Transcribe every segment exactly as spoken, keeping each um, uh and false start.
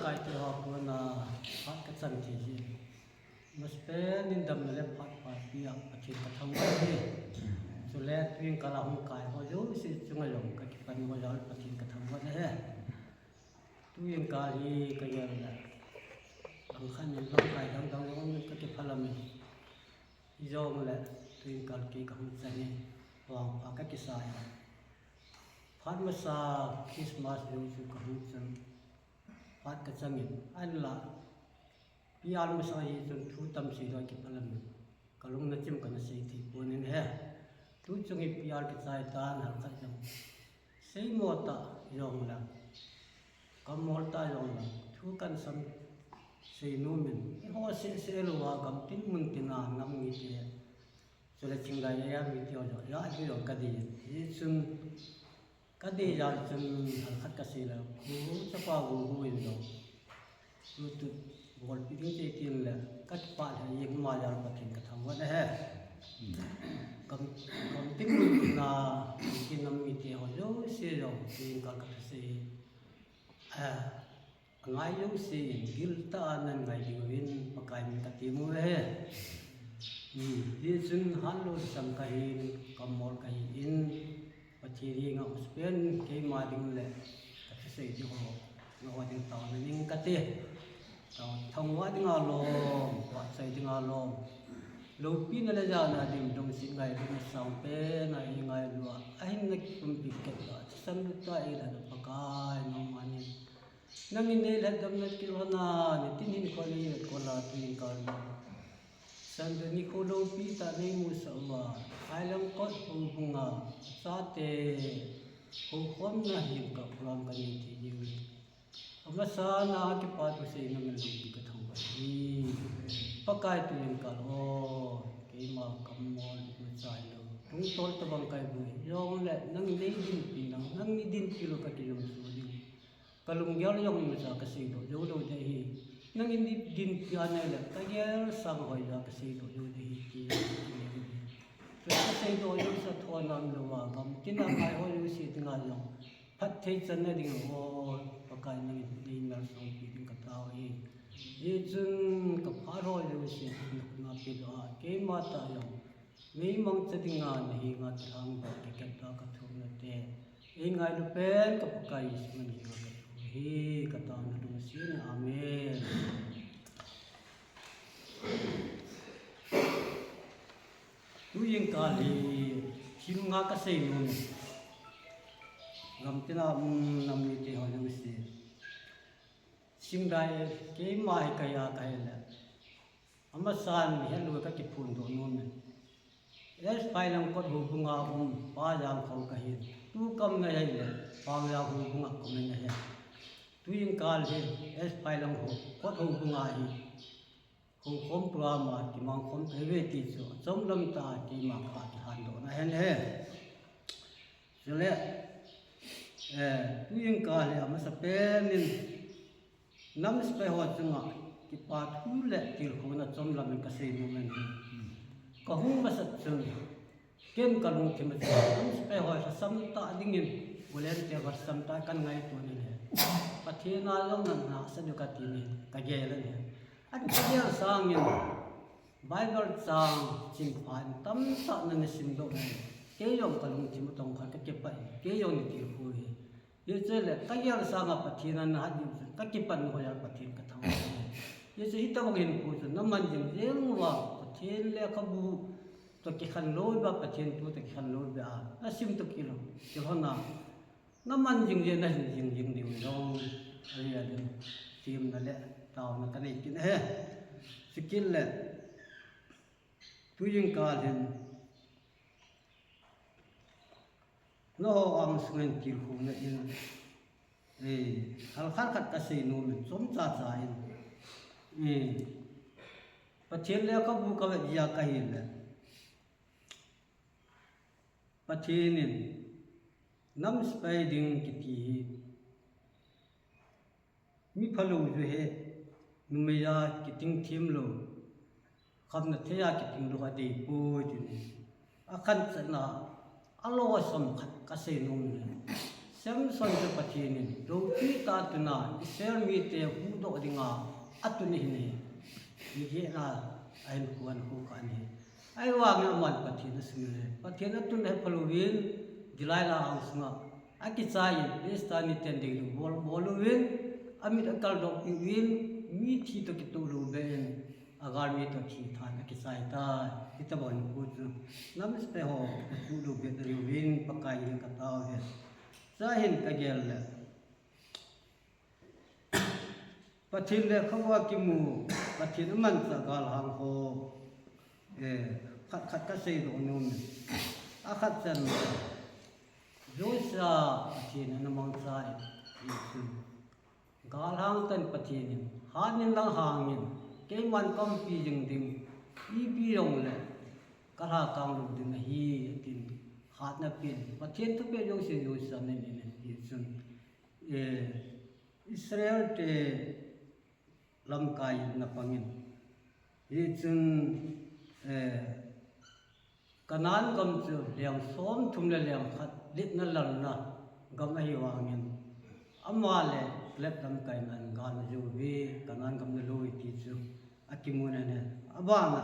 Kai te ho kona phat ka chang thei hi. Masapen in damna le phat pha pia Pathen ka thangvah e. Chule tuin ka la hung kai ho jouse chunga jong ka kipan ho jal Pathen ka thangvah e. Tuin ka hi ka gel le. Ang khan in lamkai dang dang jong ka kiphalam e. Hijongle tuin ka kei ka hung chang e. Vangpha ka kisa e. Phat masa Christmas jong chu ka hung chang. Phat ka chang in, ahinla, P R masa hi chun thu tam sei doh kiphalam in. Ka lung na chim ka na sei thei pon in he. Tu chung hi P R kichai tan hal khat jong. Seimo ta jong la. Kamol ta jong la. Thu kan sam sei nom in. Eiho seh seh lou a gam tin mun tin a nam mite. Chule Chinglai area mite ho jong. Ija hi jong ka dei. Hichun ka dei jal chun hal khat ka sei le. Hu hu chapa hu hu in jong. Bluetooth bolpi ding te tin le, ka kipah le, ye huma jal Pathen ka thangvah e. Gam, gam tin mun tin a, kin nam mite ho jouse jong, tin ka ka sei. A, ngai jouse in, gil tah a nan ngai diuvin, Pakai min ka ti mu e. Hmm, hichun hanlou sam ka hin, kamol ka hin, Pathen henga masapen keima ding le ka thusei ding ho, nangho ding taona ding kati. Tao, thangvah dinga lom, vahchoi dinga lom. Loupina le jana ding lungset ngailutna sangpen a eingailu a, ahin na kipuipi kit a, thisan lut a eilhatna Pakai nangman in. Nangin neilhatdamna kit lhon a, nitin hinkho neivet kol a tuin ka lhon. Sunday nikho loupi tah neimusah uva, Phaileng kot houbunga, chate houkhomna hin ka program kanei thei diu. Amasan a kipa thusei nangin loupi ka thangvah e. Pakai tuin ka lhon, keima kamol imacha hilou. Lungtol tabang kaiboi. Jongle nangin neidinpi nang, nangin neidinpi lou ka kilungset ding. Ka lunggel jong imacha ka seidoh jou lou ding ahi. Nangin neidinpi a nai le, ka gel sang hoiya ka seidoh jou ding ahi ti. Ka seidoh jouse thona umlou a, gam tin a ngai ho jouse dinga jong phatthei channa ding a, Pakai nangin neimalsompi ding ka tao e. Hichun ka phat ho jouse na khut a pedoh a, keima tah jong Meimang cha dinga nahenga kilhangdoh, kikepna kathumna te. Eingailu pen ka Pakai Jesu min a kathum ahi, ka taona lungset in. Amen. Tuin ka le, thim nga ka seinom e. Gam tin a um nam mite ho jouse. Chinglai keima hi kahi a kahi le. Amasan helou ka kiphondoh nom e. S. Phaileng kot houbunga um, Pa Jangkhol kahi. Tu kam na hile, Pa Jang houbunga kum na hi. Tuin ka le, S. Phaileng ho, kot houbunga hi. Houkhom program a, kimangkhom thei ve ti chu, chomlam tah a keima ka kihandoh na ahi. Chule, eh, tuin ka le, amasapen in, Nam sepai ho chunga kipa thu le tilkhouna chomlam in ka seinom e. Ka hung masat chun ken ka lungthim a chun nam sepai ho lhasam tah dingin volunteer lhasam tah kan ngaito in ahi. Pathen a jong nahsah diu kati in ka gel in ahi. Ka gel sangin Bible chang chingpha in tamtah na na simdoh in ahi. Kei jong ka lungthim a tong khat ka kipah in, kei jong na tilkhou e. Hiche le, ka gel sanga Pathen a nahat diu chun, ka kipan hoi a Pathen ka thangvah e. Hiche hitabang hinkho chu, na man jing jeng uva, Pathen lekhabu toh kikhen lou uva, Pathen thu toh kikhen lou uva, na sim toh kilou, kilhon a, na man jing jeng, na hin jing jing diu jong, ahi a din, themna le, taona ka nei kit e. Chukit le, tuin ka le, Nangho ang sunga tilkhouna in, eh, halkhat khat ka seinom in, chomcha cha in, eh, Pathen lekhabu ka vet jia ka hile, Pathen in, nam sepai ding kiti hi, Mi phalou chu hi, numei a kiting thim lou, khamna thei a kiting lou a dei poi ti ni. A khan chan a, a lou a som khat ka seinom e. S. Samson chu Pathen in lopi tah a tun a, Israel mite huhdoh dinga atun ahi. Migehna ahin kon khu kha ahi. Ahivangin aman Pathen asumil e. Pathen atun ahi phalou vin, Delilah ang sunga akichai in, Philistine miten deilou bol, bol uvin, amit akaldoh peh uvin, mithi toh kitoh lou beh in, agalmi toh thithan akichai tai. Hitobang hinkho chu nam spe ho, kitoh lou beh in, Pakai in katao e. Chuin kagel le, Pathen lekhabu a kimu, Pathen amanchah galhang ho, eh, khat khat kaseidoh nom e. Akhat chan, Joshua Pathen in ana mangcha e, ti chu. Galhang tah in Pathen in, hat in lang hangin, keiman kaumpi jing ding, ipi jong le, kalha kang lou ding ahi, atin, hatna apen, Pathen thupeh jouse Joshua in anein, hichun, eh, Israel te lamkai in ana pangin. Hichun, eh, Canaan gam chu leng somthum le leng khat, litna lalna gam ahivangin, ama le Caleb lamkai in gal ana jou uve, Canaan gam ana loi ti chu akimun ahi. Abana,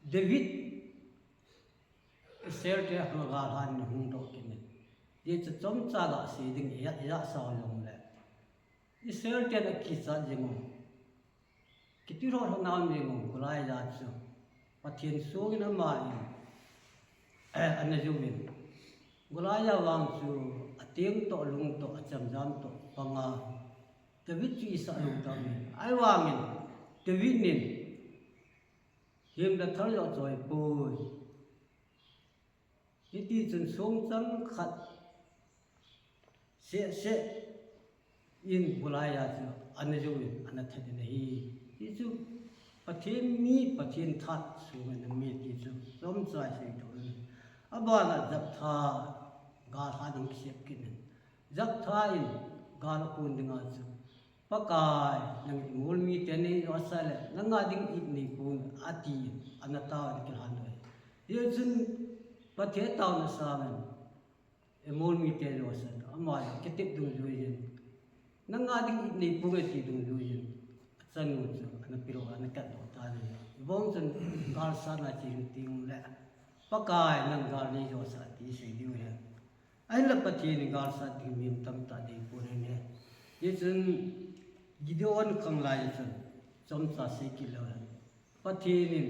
David, Israel te hung galhan in ahung doh kit in. Hichu chomcha gasei ding, ija, ija sao jong le, Israel ten akichat jing u, kiti lhoh lhoh na um jing u, Goliath chu Pathen sungin aman, eh, ana jou in. Goliath vang chu ateng toh, alung toh, achemjam toh panga, David chu isah lou tah in. Ahivangin David in himna thal jong achoi poi. Hiti chun songchang khat seh seh in Goliath chu ana jou in, ana that in ahi. Hichu Pathen mi, Pathen that sunga um e ti chu chomcha isei thou in. Abana Jephthah galhang in kisem kit in. Jephthah in gal akon dinga chu, Pakai, nang in Ammon mite nei jouse le, nanga ding it nei ponge, atin, ana tao in akilhan doh e. Hichun Pathen taona sangin, Ammon mite jouse, ama kitep dungjui in, nanga ding it nei ponge ti dungjui in, achanu chu ana pelou, ana katdoh tan ahi. Hibang chun galsatna che ding teng le, Pakai, nang gal nei jouse, ti sei diu ahi. Ahinla Pathen in galsat ding mi tamtah dei pon ahi. Hichun Gideon khanglai chun chomcha sei kit lou ahi. Pathen in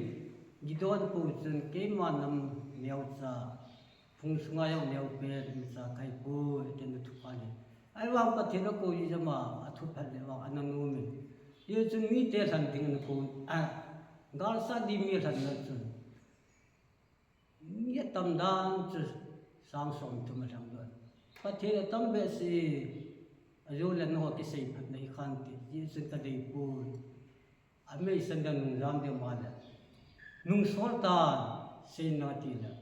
Gideon pou chun, keima nam neocha, phung sunga jong neopen cha kahi poi, atin athupha ahi. Ahivang Pathen akou jeh a ama athupha le vang ana nom in. Hichun mite lhen ding ana kou, a, galsat ding mi lhenna chun mi atam dan chu sang somthum alheng doh e. Pathen in atam behseh e, ajou le nangho kiseiphatna hikhan te, Jesu kadei poi. Ameisah dan nungjam ding ma le, nungsol tan, seina ti le.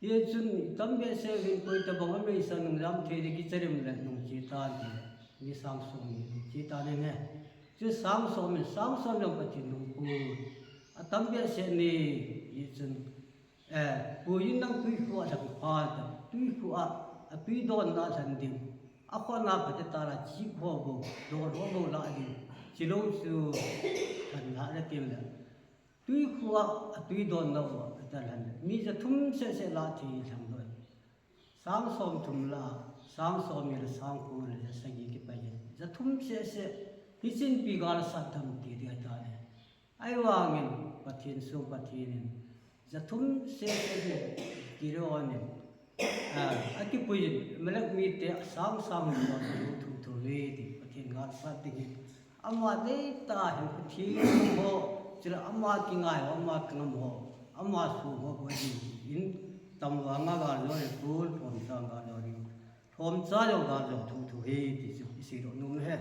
Hichun itam behseh uvin, koi tabang ameisah nungjam thei ding kicha dem le, nungche tan ti le. Mi sang som ni nungche tan ahi. Chu sang som in, sang som jong Pathen nom poi. Atam behseh ni, hichun Eh, pu in nang tui khu a lhang pha ta, tui khu a, atui donna lhan ding. Akhona phatecha la chi khu bou, don khu bou la ding. Chilou chu lhan la le tin le. Tui khu a, atui donna u a, phatecha lhan le. Mi ja thum seh seh la thei lhang doh e. Sang som thum la, sang som ni le, sang ko le, ja sagi kipai e. Ja thum seh seh, hichin pi galsat dam ti ding ahi tai. Ahivangin Pathen sung Pathen in ja thum seh seh hi Gideon in, ah, akipui in Amalek mite sang sang in thu thu ve ti Pathen galsat ding hi. Ama deitah hin Pathen ho, chule ama kingai ho, ama kingam ho, ama sung ho, ho ding in tam vanga gal jo in kul, thom sang gal jo ding. Thom cha jong gal jong thotho hi ti chu isei doh nom e.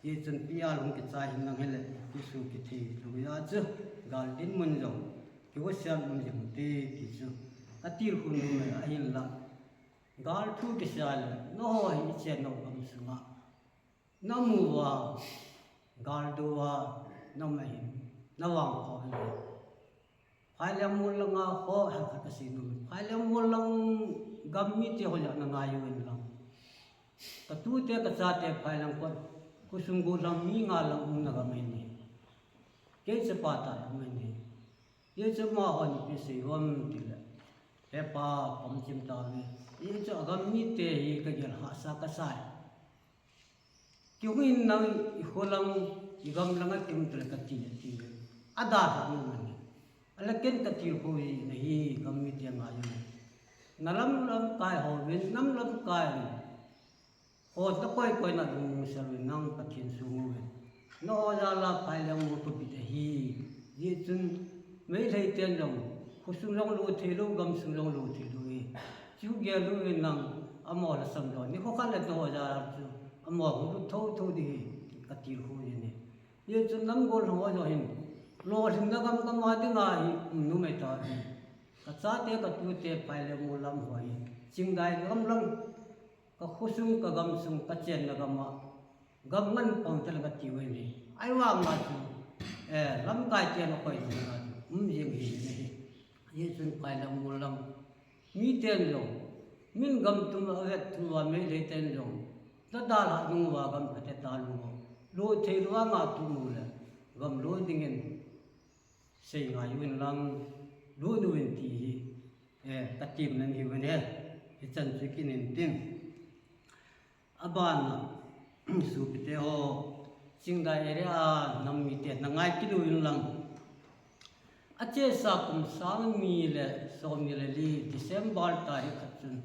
Hichun pi a lung kichai hin lang hile, kisu kithei lou a chu gal dinmun jong kivosian um jing te ti chu atilkhou nom e. Ahinla gal thu kisei le, nangho hi ichen nau gam sunga namu uva, gal do uva, namu ahin, navang kho hi. Phaileng mol langa ho, ha, khat kasei nom. Phaileng mol lang gam mite ho jong nangai uvin lang. Ka tute ka chate phai lang kot, khosung gollhang mi nga lang umna gam ahi. Kei chapa tah um ahi. Hichu amahon ipi asei uvem tile, he pa, ka um chim tauve. Hichu agam mite hi ka gel hahsa ka sai. Kihung in nang i kho lang, i gam lang a kium tile ka ti, ati uve. Adalhah nom ahi. Ahile ken ka tilkhou jeh in ahi, gam mite ngai uvin. Na lam lamkai ho uvin, nam lamkai uvin. Ho na koi koi na lungmong sel uvin, nang Pathen sung uvin. Nangho jal a phai lang mol ka bit ahi. Hijeh chun Meitei ten jong, khosung jong lo thei lou, gamsung jong lo thei lou ahi. Chu gel uvin lang, amaho lhasam lou. Nikho khat le nangho jal a chu, amaho hung lut thotho ding ahi, ka tilkhou jin ahi. Hijeh chun nam gollhang ho jong hin, lolhinna gam gam a dinga hi, um nom ahi tauve. Ka chate, ka tute, phai le mol lam ho hi, Chingdai gam lang, ka khosung, ka gamsung, ka chenna gam a, gam ngen pang tale ka ti uve. Ahivang a chu, eh, lamkai ten akoi jing a chu, um jing ahi. Hijeh chun phai lang mol lang, miten jong, min gam tum a vet tum uva Meitei ten jong, na dalhah nung uva gam pha te talou. Lo thei lou a nga tum u le, gam lo dingin sei ngai uvin lang, lut uvin ti hi, eh, ka temna ahi uve. Hichan chu kin in tin. Abana, sopite ho, Chingdai area a nam mite na ngai kit uvin lang. Achesa kum sang ni le som ni le li December tarik khat chun,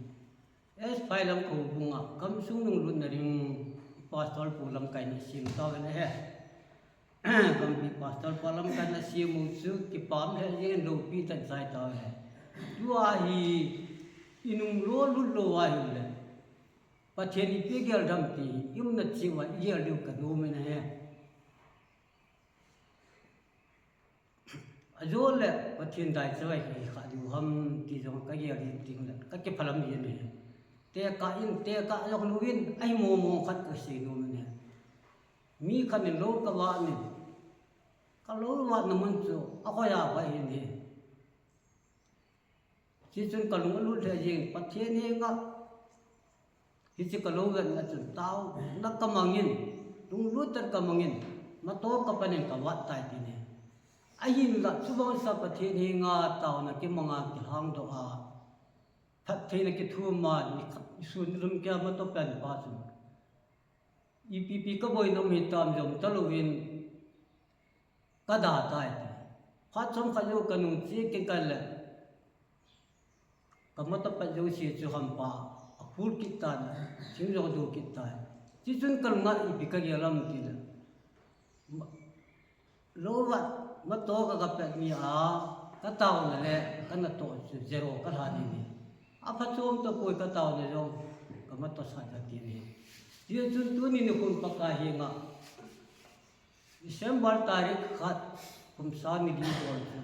S. Phailam Khoubung a gamsung lunglutna ding Pastor pu lamkaina asem tauvin ahi. Gampi Pastor pa lamkaina asem u chu kipah lheh jeng in loupi tah in chai tauve. Tua hi i nung lo lut lou ahile, Pathen ipi gel dem ti i umna cheh uva i gel diu ka nom in ahi. Ajole Pathen dai chavai hi kha diu ham ti jong ka gel ding le ka kiphalam jin ahi. Tekah in, tekah jong louvin, ahi mong mong khat ka sei nom in ahi. Mi khat in lo ka vat in, ka lo vatna mun chu akhoiya vat ahin ahi. Hichun ka lung alut lheh jeng, Pathen henga hiche ka lo vetna chun taona ka mang in, lunglut tah in ka mang in, motor ka pan in ka vat tai tin ahi. Ahinla chubang sa Pathen henga taona kimang a kilhangdoh a, phattheina kithum a, nikhat nisun nilum kia motor pan pa chun, ipi ipi ka boina um hitam jong talouvin, ka da tai ti. Phat chomkhat jou ka nung che kit kal le, ka motor pat jouse chu hampa aphul kit tan, thing jong do kit tai. Hichun ka lunga ipi ka gel ham tile, lo vat motor ka, ka pet ni a, ka taona le ka natoh chu zero ka lha ding ahi. Apha chom tapoi ka taona jong, ka motor sat ka ti ahi. Hichun tuni nikhon Pakai henga December tarik khat, kum sang ni li bol chu,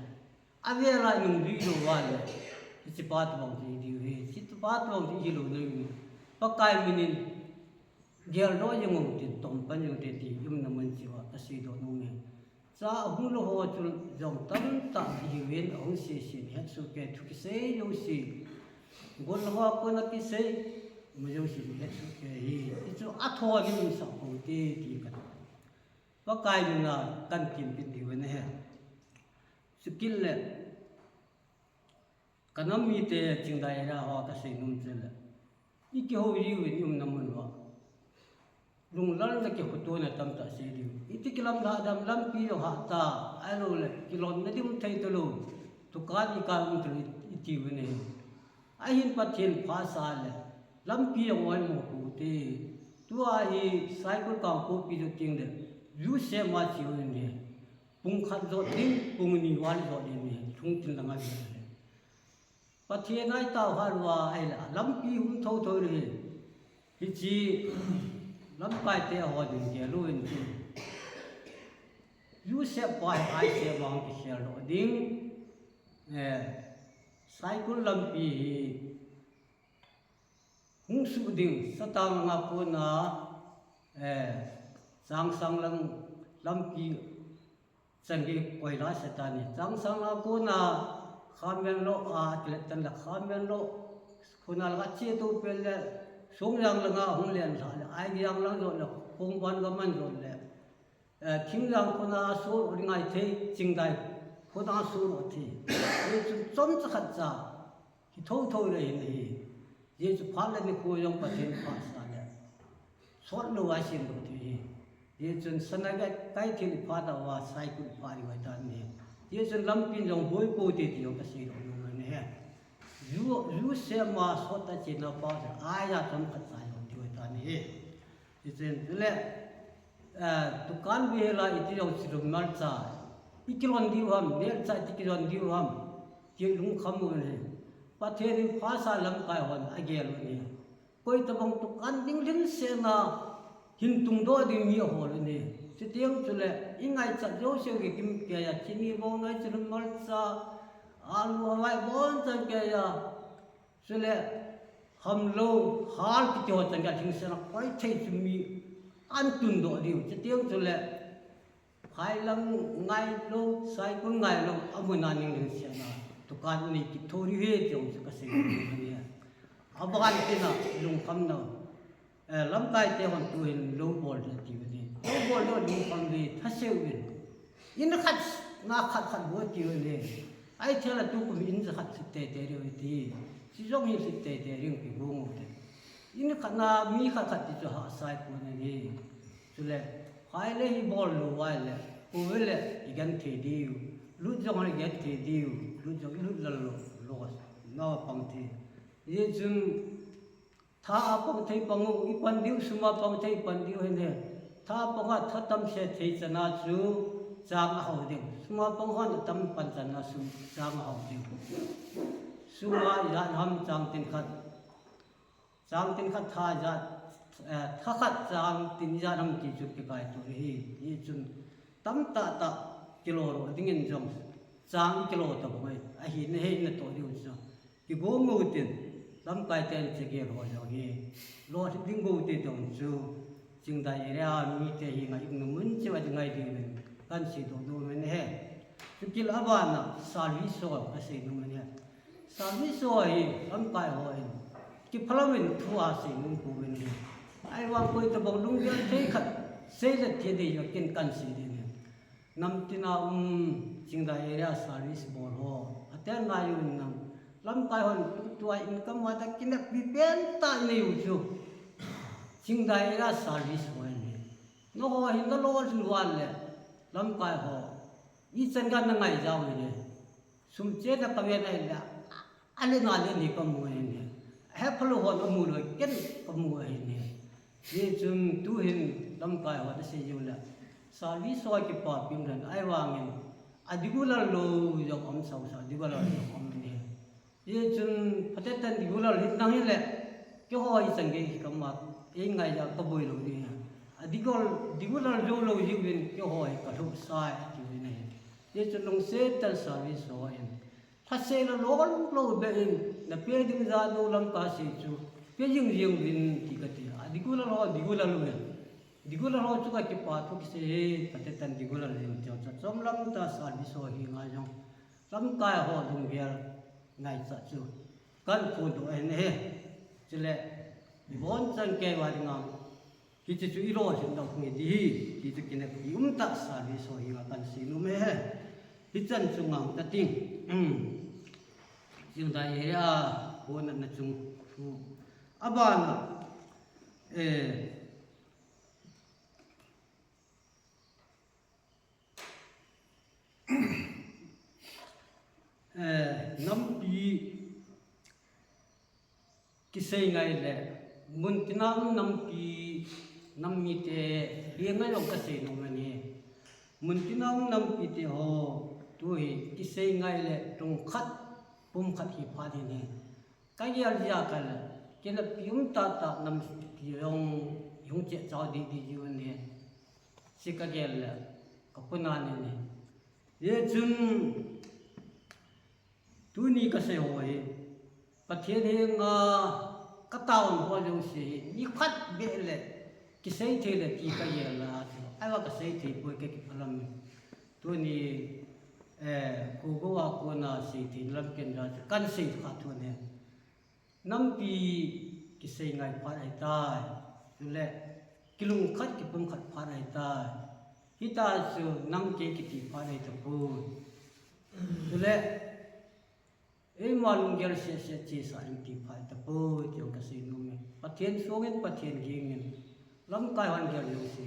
avel a i nung lui lou uva le, hiche pa tobang chu hi diu ahi, hiche pa tobang chu hi lou diu ahi. Pakai min in geldoh jeng uvin tin, tom pan jeng uvin tin ti i umna mun cheh uva ka seidoh nom e. Cha ahung lou ho chu jong tamtah ihiuvin, ahung sese in het soh kei, thu kisei jouse, gollhang ho a kona kisei, ima jouse in het soh kei ahi. Hichu athon in umsah pou hite ti ka, Pakai min a kan kipin diu ahi. Chukit le, ka nam mite Chingdai area ho ka sei nom chu le, i kihou jiuvin i umna mun uva, lunglalna kikhotona tamtah sei diu. Iti kilamlhah dem, lampi jong hah ta, ahilou le kilonna ding um thei talou, dukan ikai um talou i tiu ahi. Ahin Pathen phasah le, lampi jong oimo pou hite. Tua hi Saikul Kangpokpi joh teng le, ju sem a che uvin ahi. Pung khat jot ding, pung ni val jot ding ahi, lhungtin langa jot ahi. Pathen a i taokhah uva ahile, lampi hum thotho ahi. Hiche lamkaite hon gel uvin tin, ju sep pa hi aisep vang kikheldoh ding, eh, Saikul lampi hi hung suh ding, Satang langa kona, eh, Changsang lang lampi chan gei koila seta ni. Changsang a kona Khamenlok a kilet tan le Khamenlok kona langa che tou pen le Songjang langa hung len lha le, Aigejang lang jong le, Khongban gaman jong le, eh, Thingjang khona solo ngai thei, Chingdai khona solo thei. Hichu chomcha khat cha hi thotho le hin hi. Hichu phat le nikho jong Pathen phasah le, sot lou a sin lou thei hi. Hichun sana ga kai thil phat a va sai kul phat ni vai ta ni. Hichun lampin jong boi po te ti jong ka sei lou nung ni he. Ju, ju se ma sot ta chi na pa sa, ai ya chom khat sa jong ti vai ta ni he. Hichun le, eh, dukan vela iti jong chi lum mal cha. Iki lon diu ham, nel cha iti ki lon diu ham. Ti lungkham u ni. Pathen in phasah lamkai hon agel u ni. Koi tabang dukan ding lhin sena hin tungdoh ding mi ahol u ni. Chuteng chule, i ngaichat jouse u kikim kei a, chini bou ngai, chilum malcha, alu, hawai, boncha kei a. Chule, hamlo, hal kiti ho chan kei a, lhin sena koi thei chu mi an tungdoh diu. Chuteng chule, Phailang ngailou, Saikul ngailou, amun a ning lhin sena dukan nei kit thou diu ahi ti jong chu ka sei u ahi. Aban tina lungkham nau. Eh, lamkai te hon tu hin lou bol ding ati u ahi. Lou bol lou lungkham le thase uvin. In khat, na khat khat bol ati u ahi. Ai thela tukum in ja khat sit tei tei diu ahi ti. Chi jong hi sit tei tei ding kibol u te. In khat na mi khat khat ti chu hahsa i pon ahi. Chule, phai le hi bol lou vai le, pu ve le, i gan thei diu. Lut jong i gan thei diu. Lut jong i lut lal lou, lou. Na pang thei. Hichun, tha a pang thei pang u, i pan diu, sum a pang thei pan diu hen he. Tha a pang a, tha tam se thei chan a chu, chang a hau diu. Sum a pang hon a tam pan chan a sum, chang a hau diu. Sum a i jan ham chang tin khat. Chang tin khat tha ijat, eh, tha khat chang tin ijat ham ti chu kikaito ahi. Hichun tamtah tah kilo lou dingin jong chang kilo tabang ahi. Ahina hi natoh diu chu. Kibol u tin lamkai ten chegel ho jong hi. Lou ding u te jong chu. Chingdai area mite hi ngai um mun cheh a ngai diuvin. Kan sei doh doh u ahi. Chukit le abana service ho ka sei nom u ahi. Service ho hi lamkai hon kiphalam in thu a sei nom pou vin ahi. Ahivang koi tabang lunggel thei khat sei le thei ding jong ken kan sei ding ahi. Nam tin a um Chingdai area service bol ho. Aten ngai un nam. Lamkai hon tua income a tah kineppi pen tah i nei u chu Chingdai area service ho ahi. Nangho hi nalo lou a le lamkai ho. Ichan gei na ngai jao ahi. Sum chena ka ve na le, a le na le ni ka mu ahi. Hephalou hon amu lou ken ka mu ahi. Hichun tu hin lamkai ho ta sei u le. Service ho kipapi um le ahivangin. A regular lou jong um sao sao, regular jong um ahi. Hichun phatecha regular hi nang hile. Keiho ichan gei kikam a. Ei ngai a ka boi lou ding ahi. A regular, regular jou lou jiuvin keiho hi ka lhupsa e ti u ahi. Hichun lungset tah in service ho in. Thase la lou lou be in, na pe ding ja lou lam ka sei chu, pe jing jing uvin ti ka ti. A regular ho, regular lou in. Regular ho chu ka kipa thu kisei e, phatecha regular jing ti u chu. Chomlam tah service ho hi ngai jong. Lamkai ho lunggel ngaichat chu. Kan phondoh ahi. Chule, ibon chan kei va ding a. Hiche chu i lolhin lou nge ti hi, ti chu kineppi um tah service ho hi a kan sei nom e. Hichan chu ngang ta ting. Hmm. Chingdai area, kona na chung thu. Abana, eh, eh, nampi kisei ngai le, mun tina um nampi, nam mite, hi ngai jong ka sei nom ahi. Mun tina um nampi te ho, tu hi kisei ngai le, tung khat, pum khat hi pha ding ahi. Ka gel jeh a kal, kineppi um tah tah nampi jong, hung che chao di di jiu ahi. Chi ka gel le, ka puna ni ni. Hichun, tuni ka sei ho hi, Pathen henga ka taona ho jouse hi, nikhat beh le, kisei thei le ti ka gel a, ahivang ka sei thei poi ka kiphalam. Tuni, eh, kho kho a kona sei thei lam ken ja, kan sei kha thu ahi. Nampi kisei ngai phat ahitai. Chule kilungkhat kipumkhat phat ahitai. Hitia chu nang kei kiti phat ahitapoi. Chule eima lunggel sese chesa in ti phat ahitapoi, ti jong kasei nom e. Pathen songin, Pathen gingin, lamkai hon gel jouse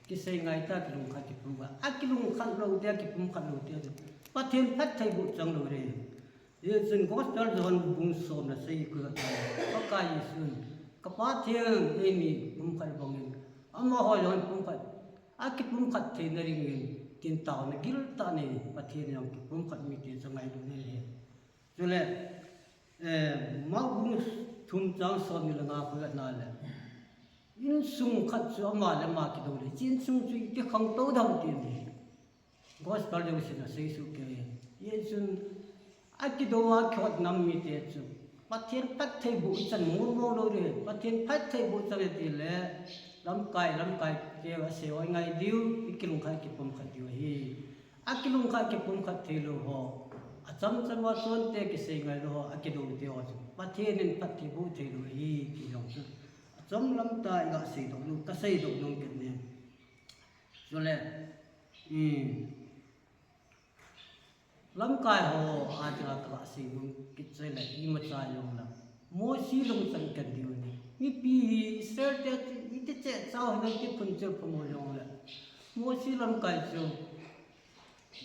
kisei ngai ta, kilungkhat kipumkhat. Akilungkhat lou te, akipumkhat lou te chu Pathen phattheiboh chang lou e. Hijeh chun Gospel John bung som le sagi khu a, Pakai Jesun, Ka Pa Theng, eini pumkhat bangin amaho jong pumkhat, akipumkhat theina dingin tin taona giltah nei, Pathen jong kipumkhat mite chu ngailut nei ahi. Chule, eh, Mark bung thum chang somni le nga khu a na le, insung khat chu ama le ama kidou le, hiche insung chu iti khangtou dam ti ahi. Gospel jousen asei soh kei. Hijeh chun akidou a kihot nam mite chu Pathen phattheiboh ichan mong mong lou ding, Pathen phattheiboh chang e tile, lamkai, lamkai te asei hoi ngai diu, ikilungkhat kipumkhat diu ahi. Akilungkhat kipumkhat theilou ho, achamcham a chonte kisei ngailou ho, akidou te ho chu Pathen in phattheiboh theilou ahi, ti jong chu achom lam tah a iga seidoh nom, kaseidoh nom kit e. Chule, um, lamkai ho a dinga kaga sei nom kit chu le, imacha jong le Mosi lungchang kit diu ahi. Mipi hi Israel te chu iti cheh chau hinam ti phunchil phamo jong le, Mosi lamkai chu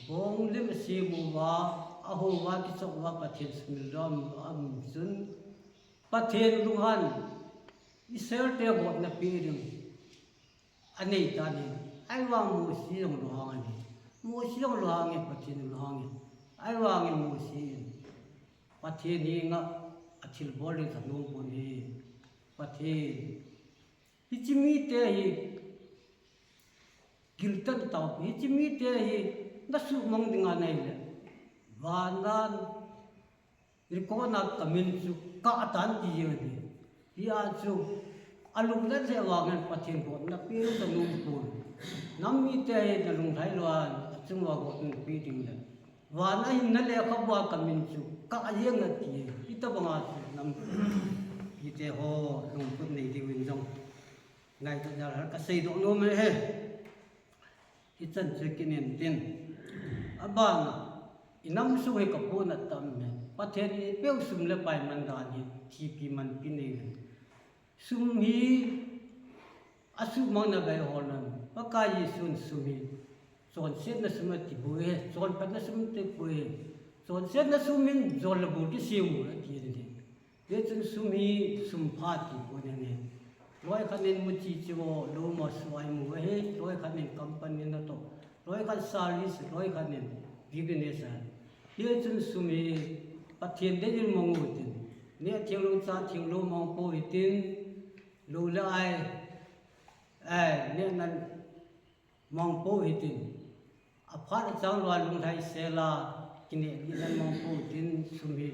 bong lim asem uva, ahou uva, kichop uva, Pathen sumil lom a um chun, Pathen lunghan Israel te gotna pe ding anei tan ahi. Ahivang Mosi jong lunghang ahi. Mosi jong lunghang e, Pathen lunghang e. Ahivangin Mosi in Pathen henga athilbol ding thanom pon ahi. Pathen, hiche mite hi giltan tao, hiche mite hi nasuhmang dinga nahi le, vandan rikona kamin chu kah tan ti jeng ahi. Hia chu alunglet lheh vangin Pathen gotna pe ding thanom pon. Nam mite hi nalunglhai lou a, achung uva gotna pe ding le, vana hinna lekhabua kamin chu kah jeng ati. Hitobanga chu nam mite ho lungput nei diuvin jong ngaito jal a kaseidoh nom e. Hichan chu kinem tin. Abana, inam sung hi kapohnat tam e. Pathen in eipeu sum le pai man dan hi thipi manpi nei e. Sum hi asuhmang na bai hol nan, Pakai Jesun sum hi chonsetna sum atipoi, chonphatna sum atipoi. Chonsetna sum in jol le bol kisem u ati ahi. Hijeh chun sum hi sum pha tipon ahi. Loikhat in muchi chivo lou masuai mu ahi, loikhat in company natoh, loikhat service, loikhat in business ahi. Hijeh chun sum hi Pathen deiyin mang u hitin, neh theng lou chah theng lou mang pou hitin, lou le ai, ai, neh nan mang pou hitin, aphat achang lou a lunglhai sel a kineh lih nan mang pou hitin, sum hi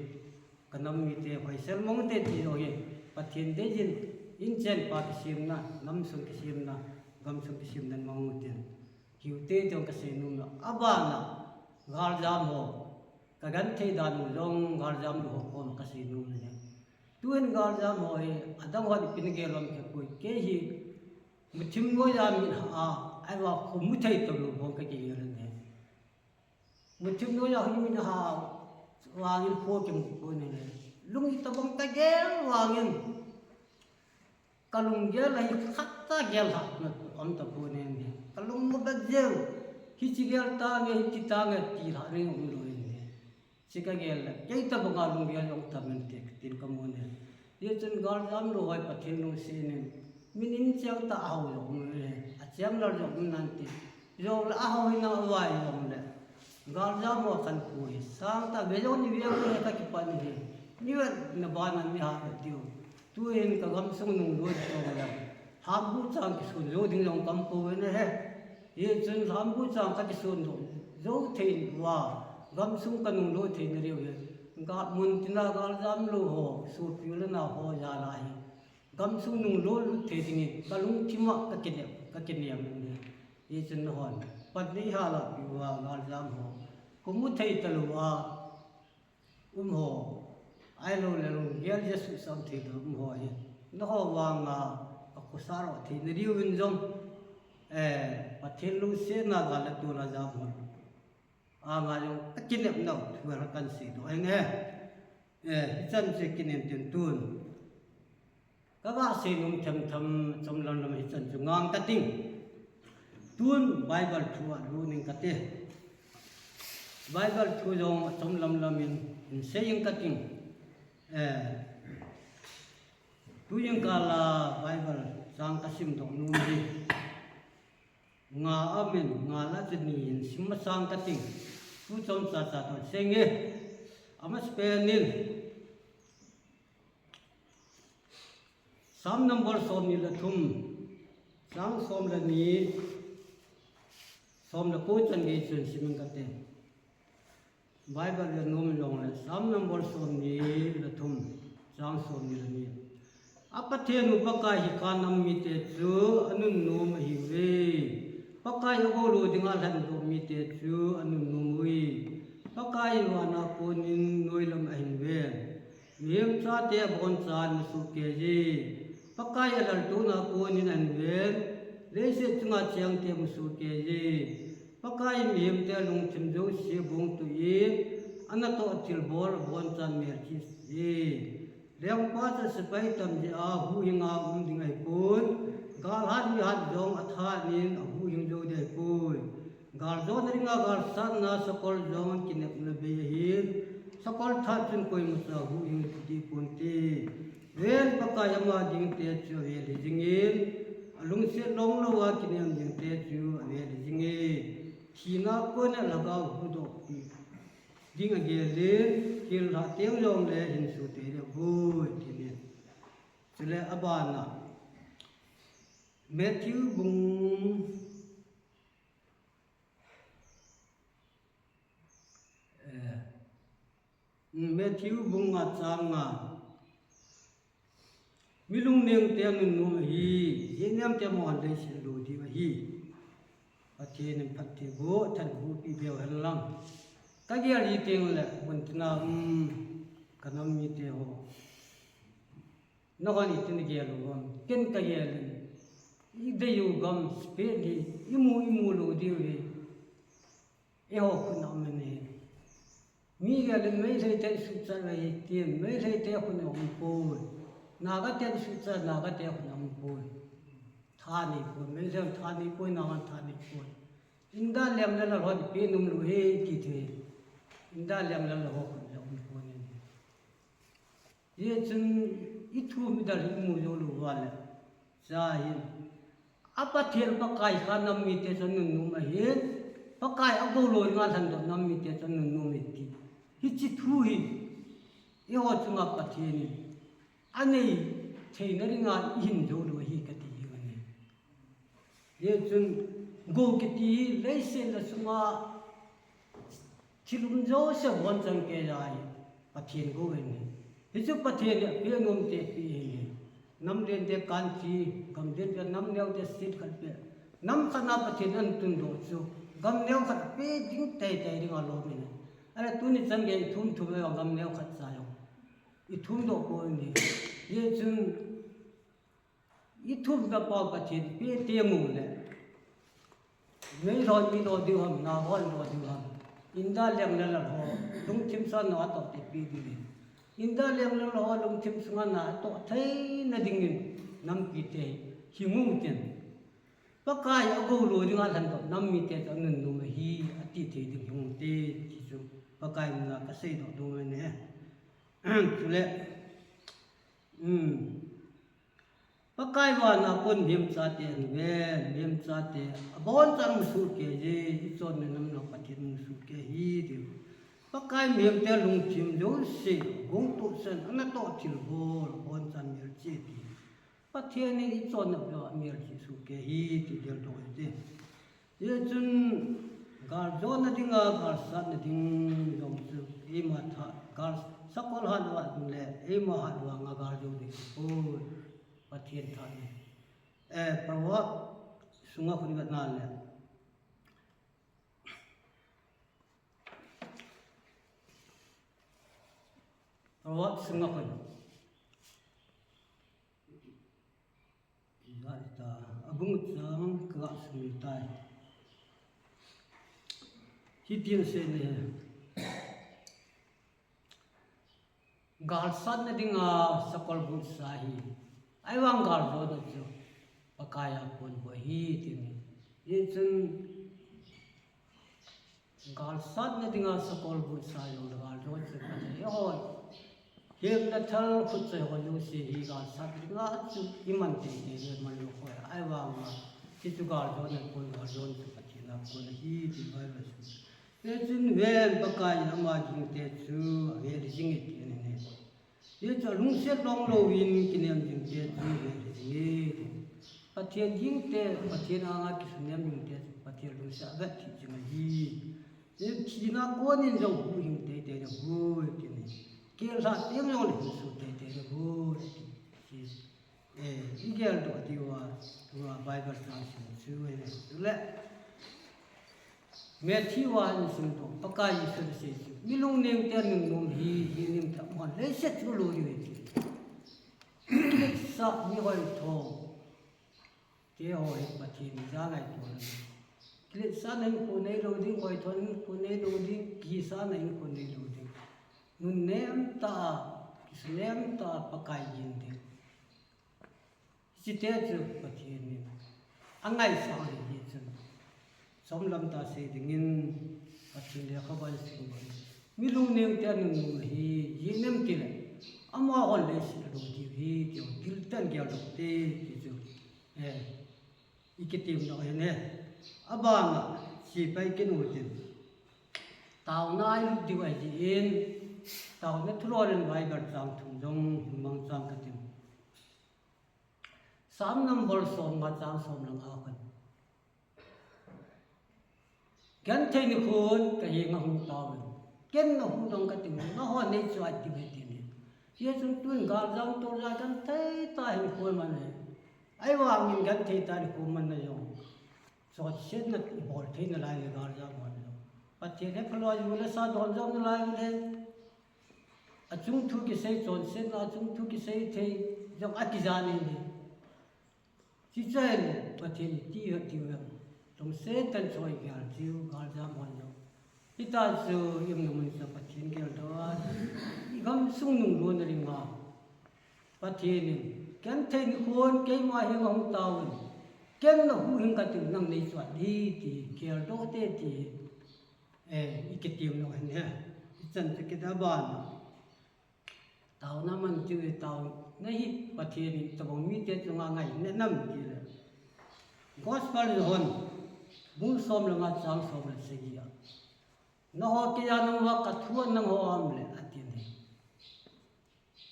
kanam mite hoisel mang ute ti jong hi Pathen deiyin, inchen pa kisemna, nam sung kisemna, gam sung kisemna in mang utin, hiu te ti jong kasei nom e. Abana, galjam ho, kagenthei dan u jong galjam lou ho koma kasei nom e. Tuhin galjam ho hi adang hon ipi nagel ham kheipoi, kei hi muthim noiya min ha a, ahivang kho muthei talou ho kakigel ahi. Muthim noiya hi min ha vangin kho kimu pon ahi. Lung itobang kagel vangin kalunggel ahi, khattah gel lhahna um tapon ahi. Kalung mu bep jeng, hiche gel tange, hiti tange ti lhah ding umlou ahi. Hiche kagel le, kei tobanga lunggel jong tam inte katin kamu e. Hijeh chun galjam lou ho hi Pathen lungset in, min in cheng tah a hou jong um e, acheng lal jong um nante. Jongle ahou hina avai jongle, galjam ho khankho hi sangtah ve jong ni ve u hi kakipan ahi. Ni vet na bana ni ha ve diu. Tuhin kagamsung nunglut jongle, lhambu chang kisun jou ding jong kaum poi ahi. Hichun lhambu chang kakisun jou thei uva, gamsung kanunglut theina diu hi, ga mun tina galjam lou ho, sopi u le nao ho jal a hi gamsung nunglut lut thei dingin kalungthim a kakinem, kakinem ahi. Hichun nahon pan neihal a pi uva galjam ho, kho mu thei talou a um ho, ahilouleh lunggel Jesu sang thei lou um ho hi Nangho vanga ka khosa ro thei na diu in jong, eh, Pathen lungsetna gal le tuna jam hon anga jong ka kinepna u thu la kan sei doh ahi ne. Eh, hichan chu kinem tin tun ka ga sei nom them them chom lam lam hichan chu ngang ka ting. Tun Bible thu a lu ning ka te. Bible thu jong chom lam lam in, in sei ing ka ting. Eh, tu jing kala Bible chang ka sim doh nom hi. Nga amin, nga la chu ni in sim masang ka ting. Tu chom cha cha to sei nge. Ama spenin. Psalm number som ni le thum. Chang som le ni. Som le ko chan gei chun sim ing ka te. Bible le nom long le Psalm number som ni le thum, chang som ni le ni. A Pathen u Pakai hi kha nam mite chu anun nom ahiuve. Pakai a gou lo dinga lhan doh mite chu anun nom uve. Pakai in vana konin noilam ahin ven. Mihem chate abonchan musuh kei e. Pakai a laltohna konin ahin ven. Leiset chunga chengte musuh kei e. Pakai in mihemte lungthim jouse bongtuh in, anatoh thilbol abonchan melchih e. Lengpa chu sepai tam jeh a huhhing a um ding ahipoi. Gal hat mi hat jong athanin ahuhhing jou ding ahipoi. Gal jona dinga gal satna sakol jong kinepna bei ahin. Sakol that chun koima cha huhhing ding ponte. Ven Pakai ama dingte chu avel hi jingin, alungset long lou a kinem dingte chu avel hi jinge. Thina kona lhagao huhdoh pi ding agelin, thil lhah teng jongle hinso tei ding ahipoi, ti ahi. Chule abana Matthew bung, eh, Matthew bung nga chang nga. Mi lungneng te anunnom ahi, jeh nem te mo an leiset lo diu ahi. Pathen in phatthei boh, thanbut pi beu hen lang. Ka gel hi teng le, mun tina, um, ka nam mite ho. Nangho in iti na gel u ham, ken ka gel in. I dei u gam, Spain hi, i mu, i mu lo diu hi. Eiho khut a um ahi. Mi gel in Meitei te suhchat ahi tin, Meitei te khut a um poi. Naga te suhchat, Naga te khut a um poi. Tha nei poi, Meitei tha nei poi, Naga tha nei poi. India leng le lal ho ti pe nom lou ahi ti thei. India leng le lal ho khut a um poi. Hijeh chun i thu midal hi imu jou lou uva le. Cha hin. A Pathen Pakai kha nam mite chu anunnom ahin. Pakai a gou lou dinga lhandoh nam mite chu anunnom ahi ti. Hiche thu hi. Eiho chunga Pathen in. Anei theina dinga ihin jou lou ahi kati hi ahi. Hijeh chun gou kiti hi leiset le sunga thil um jouse abonchan kei ahi, Pathen gou ahi. Hichu Pathen in apeh nom te apeh ahi. Nam len te kan thi, gam len te nam neo te seat khat pe. Nam khat na Pathen in atundoh chu, gam neo khat apeh ding teitei ding alom ahi. Ahile tuni chan gei ithum thum le gam neo khat cha jong ithum doh poi ahi. Hijeh chun I thumna pa Pathen pe teng uleh. Meilhon mi lo diu ham, Nahon lo diu ham. India leng le lal ho, lungthim sunga natoh te pe diu ahi. India leng le lal ho, lungthim sunga natoh theina dingin, nampi te, hing uvin tin. Pakai a gou lou dinga lhandoh, nam mite chu anunnom ahi, ati thei ding hing uvin te, ti chu. Pakai min a kasei doh nom ahi. Chule, um, Pakai vana kon mihem chate ahin ven, mihem chate abonchan musuh kei e, ichonna nam nao Pathen musuh kei ahi tiu. Pakai mihem te lungthim jouse, gongtoh sen, anatoh thilbol, abonchan melchih e ti. Pathen in ichonna peh a melchih suh kei ahi ti geldoh ute. Hijeh chun, galjona dinga, galsatna ding jong chu, eima tha, gal sakol hat uva le, eima hat uva nga galjou ding poi. Pathen tha ni. Eh, Proverb sunga khun vetna le. Proverb sunga khun. Bung chang ka ga sum tai. Hitin asei e. Galsatna dinga sakol butsa hi. Ahivang galjona chu Pakai a kon bou ahi tin. Hichun galsatna dinga sakol butsa jong le galjo chu Pathen ahi. Hemna thal khut choi ho jouse hi galsat dinga chu iman teitei le man lou hoi. Ahivanga hichu galjona kon, galjona chu Pathen a kon ahi ti Bible a asei. Hichun ven Pakai in ama gingte chu avel jing e ti ahi. Hichu alungset lom louvin kinem jingte chu avel jing e. Pathen gingte, Pathen anga kisunem jingte chu Pathen lungset avet thei jing ahi. Thina konin jong huhhing teitei le hoi ti ahi. Kel lha teng jong le hinso teitei le hoi ti. Eh, i geldoh diuva, tua Bible chang sim chu ahi. Chule Matthew a hin simdoh, Pakai Jesun asei chu, mi lungneng te nunnom hi, jinem tah, amahon leiset chu aloi diu ahi ti. Kiletsah, mi hoitho te ho hi Pathen in ja ngaito ahi. Kiletsahna hinkho neilou ding, hoithona hinkho neilou ding, kihisahna hinkho neilou ding. Nunnem tah a, kisunem tah a Pakai gin ding. Hiche te chu Pathen in angaisang ahi. Hichun chomlam tah a sei dingin Pathen lekhabu a isim uva, mi lungneng te anunnom hi jinem tile, amahon leiset aloi diu ahi ti ho giltah in geldoh te ti chu, eh, i kitem doh ahi. Abana sepai kinu tin taona ilut diu ahi jeh in, taona thulhon in Bible chang thum jong hin mangcha kate. Psalm number som nga chang som le nga a kon, Genthei nikhon kahenga hung tauvin, ken nahuh nung kating, nangho neichoh diu ahi, ati e. Hichun tun galjam tolja genthei tah a hinkho iman e. Ahivangin genthei tah a hinkho imanna jong chonsetna ibol theina lai le galjam hon jong Pathen hephalou a ju le sa donjom nalai u le. Achung thu kisei, chonsetna achung thu kisei thei jong akija nai e. Hiche chun Pathen iti ho tiu em? Lungset tah in choi gel diu, galjam hon jong. Hitia chu i umna mun chu Pathen geldoh a, i gamsung nunglutna dinga Pathen in, genthei nikhon keima henga hung tauvin, ken nahuhhing kating, nang neichoh ding, ti geldoh te ti. Eh, i kitem lou ahi. Hichan chu kit a ban. Taona man diu ahi, taona hi Pathen in tobang mite chunga ngaina nam tile. Gospel John, bung som le nga chang som le sagi a, nangho keiya namu uva kathu nangho a um le, ati e.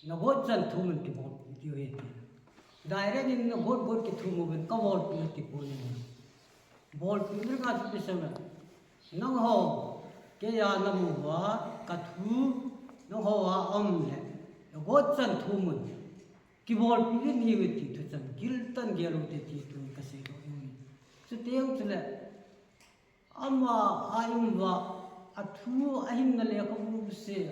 Nagot chan thumun kibolpeh diu ahi, ati. Direct in nagot got kithum uvin kabolpeh e ti poi. Bolpeh ding a chu ipi asei em? Nangho keiya namu uva kathu nangho a um le, nagot chan thumun kibolpeh in hiuve ti thuchang giltah in gel u hite ti tun kasei doh nom e. Chuteng chule ama a um uva athu ahinna lekhabu se,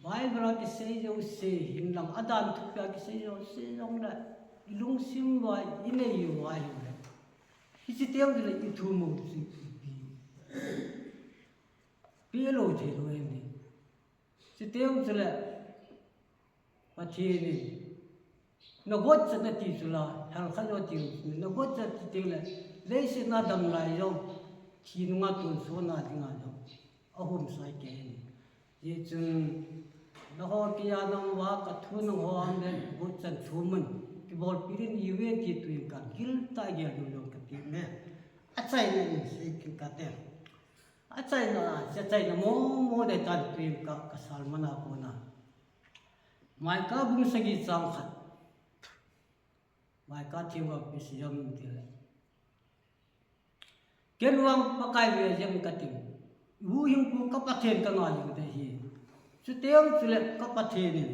Bible a kisei jouse hinlang, adan thupi a kisei jouse jongle, i lungsim uva i nei uva ahile, hiche teng chule i thumu chu ipi pelou thei lou ahi. Hiche teng chule Pathen in nagot chan ati chu la, hal khat ati, nagot chan ati teng le, leiset a dam lai jong, thi nunga tonsot na dinga jong ahomsa kei ahi. Hichun, nangho keiya namu uva kathu nangho a um le, nagot chan thumun kibolpeh in hiuve ti tun kagiltah a gel diu jong kati e. Achaina in sei kit kate. Achaina, achaina momo dei tan tun ka, ka sermon a kona. Micah bung sagi chang khat. Micah thua ipi asei em tile, ken vang Pakai ve jeng kating, huhhingpu ka Pathen ka ngaiyu ding ahi. Chuteng chule ka Pathen in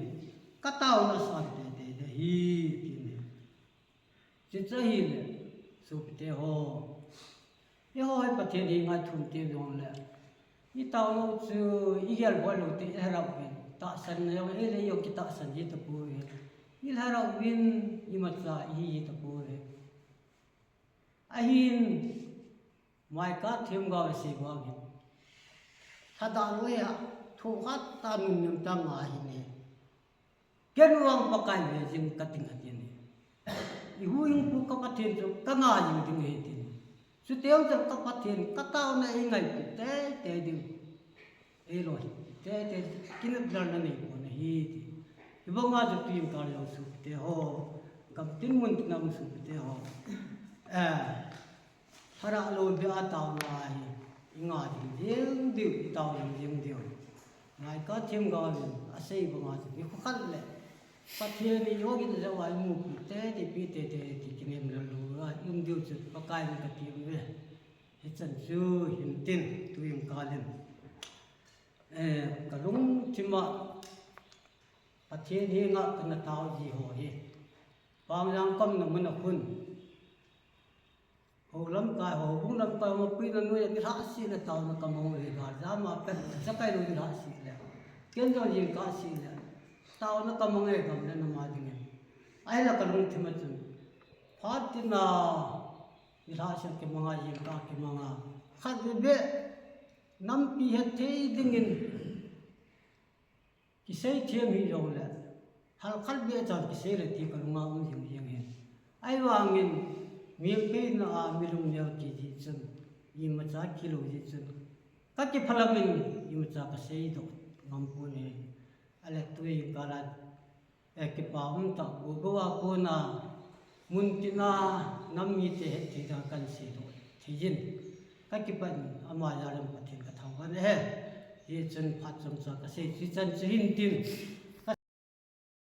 ka taona asan teitei ding ahi, ati e. Chuche chu ahile, sopite ho, eiho hi Pathen hi ngaithum te jongle, i taona chu i gel boi lou te i herau ve. Tahsanna jong eile jong kitahsan ji tapoi. Ilharau vin imacha ihi tapoi. Ahin, Maika themgao isei vangin, lhadaloi a, thokhat ta nunnem ta nga ahin e. Ken vang Pakai ve jing kating atin e. Ihuhhingpu ka Pathen chu ka nga jing ding ahi tin. Chuteng chun ka Pathen ka taona eingaipi teitei ding. Eiloi, teitei, kinepna nanei pon ahi ti. Hibanga chu tuin kal jong sopite ho, gamtin muntin a um sopite ho. Eh, lhadaloi beh a taona hi, inga jing jeng diu, itao jing jeng diu. Maika themgao in asei banga chu, nikho khat le Pathen in ijou gin jou a imupi teitei pi teitei ti kinepna lou a i um diu chu Pakai in kati uve. Hichan chu hintin, tuin kal in. Eh, ka lungthim a Pathen henga kana tao ji ho hi, Pangjang kamna mun a khun, hou lamkai, houbung lamkai, mapui na noiya nilhah seh le taona kamang u hi, galjam a pen, chakai lou nilhah seh le, ken jong jingkah seh le, taona kamang e, gam le nam a dingin. Ahile ka lungthim a chun, phat tina nilhah seh kimanga, jingkah kimanga, khatvei beh nampi hetthei dingin kisei them hijongle, halkhat beh chan kisei le ti ka lunga um jing jeng ahi. Ahivangin, mi peina a mi lungneo kiti chun, imacha kilou jeh chun, ka kiphalam in imacha ka seidoh ngam pon ahi. Ahile tuin kal a, eh, kipa umtah, Google a kona, muntina nam mite hetthei dinga kan seidoh thei jin, ka kipah in ama jal in Pathen ka thangvah e. Hichun phat chomcha ka sei chu hichan chu hintin.